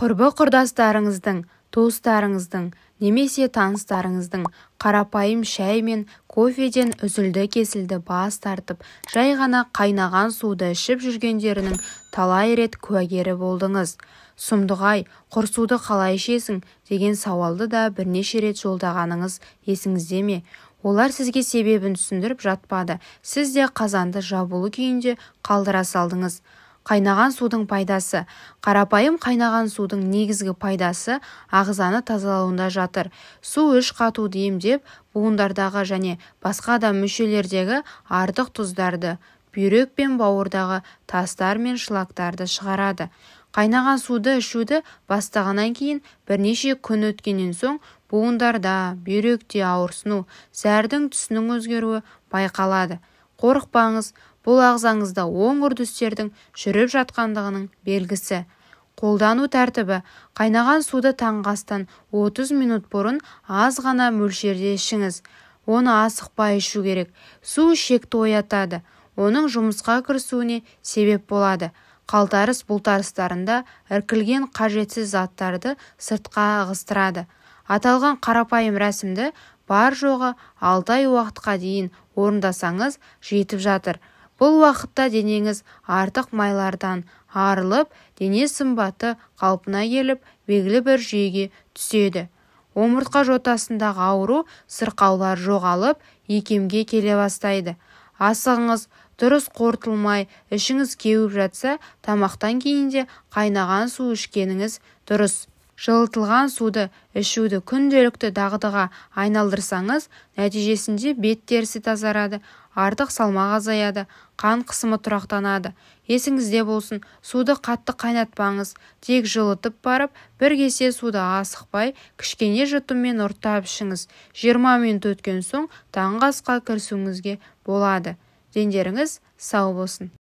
Құрбы-құрдастарыңыздың, туыстарыңыздың немесе таныстарыңыздың қарапайым шай мен кофеден үзілді-кесілді бас тартып, жай ғана қайнаған суды ішіп жүргендерінің талай рет куәгері болдыңыз. Сұмдық-ай, құр суды қалай ішесің деген сауалды да бірнеше рет жолдағаныңыз есіңізде ме? Олар сізге себебін түсіндіріп жатпады, сіз де қазанды жабулы күйінде қалдыра салдыңыз. Қайнаған судың пайдасы. Қарапайым қайнаған судың негізгі пайдасы ағзаны тазалауында жатыр. Су іш қатуды емдеп, буындардағы және басқа да мүшелердегі артық тұздарды, бүйрек пен бауырдағы тастар мен шлактарды шығарады. Қайнаған суды ішуді бастағаннан кейін бірнеше күн өткеннен соң буындарда, бүйректе ауырсыну, зәрдің түсінің өзгеруі байқалады. Қорықпаңыз, бұл ағзаңызда оң үрдістердің жүріп жатқандығының белгісі. Қолдану тәртібі: қайнаған суды таңғы астан 30 минут бұрын аз ғана мөлшерде ішіңіз. Оны асықпай ішу керек. Су ішекті оятады, оның жұмысқа кірісуіне себеп болады. Қалтарыс бұлтарыстарында іркілген қажетсіз заттарды сыртқа ығыстырады. Аталған қарапайым рәсімді бар-жоғы 6 ай уақытқа дейін орындасаңыз жетіп жатыр. Бұл уақытта денеңіз артық майлардан арылып, дене сымбаты қалпына келіп, белгілі бір жүйеге түседі. Омыртқа жотасындағы ауру, сырқаулар жоғалып, икемге келе бастайды. Асығыңыз дұрыс қорытылмай, ішіңіз кеуіп жатса, тамақтан кейін де қайнаған су ішкеніңіз дұрыс. Жылытылған суды ішуді күнделікті дағдыға айналдырсаңыз, нәтижесінде бет терісі тазарады, артық салмақ азаяды, қан қысымы тұрақтанады. Есіңізде болсын, суды қатты қайнатпаңыз, тек жылытып барып, бір кесе суды асықпай, кішкене жұтыммен ұрттап ішіңіз. 20 минут өткен соң таңғы асқа кірісуіңізге болады. Дендеріңіз сау болсын.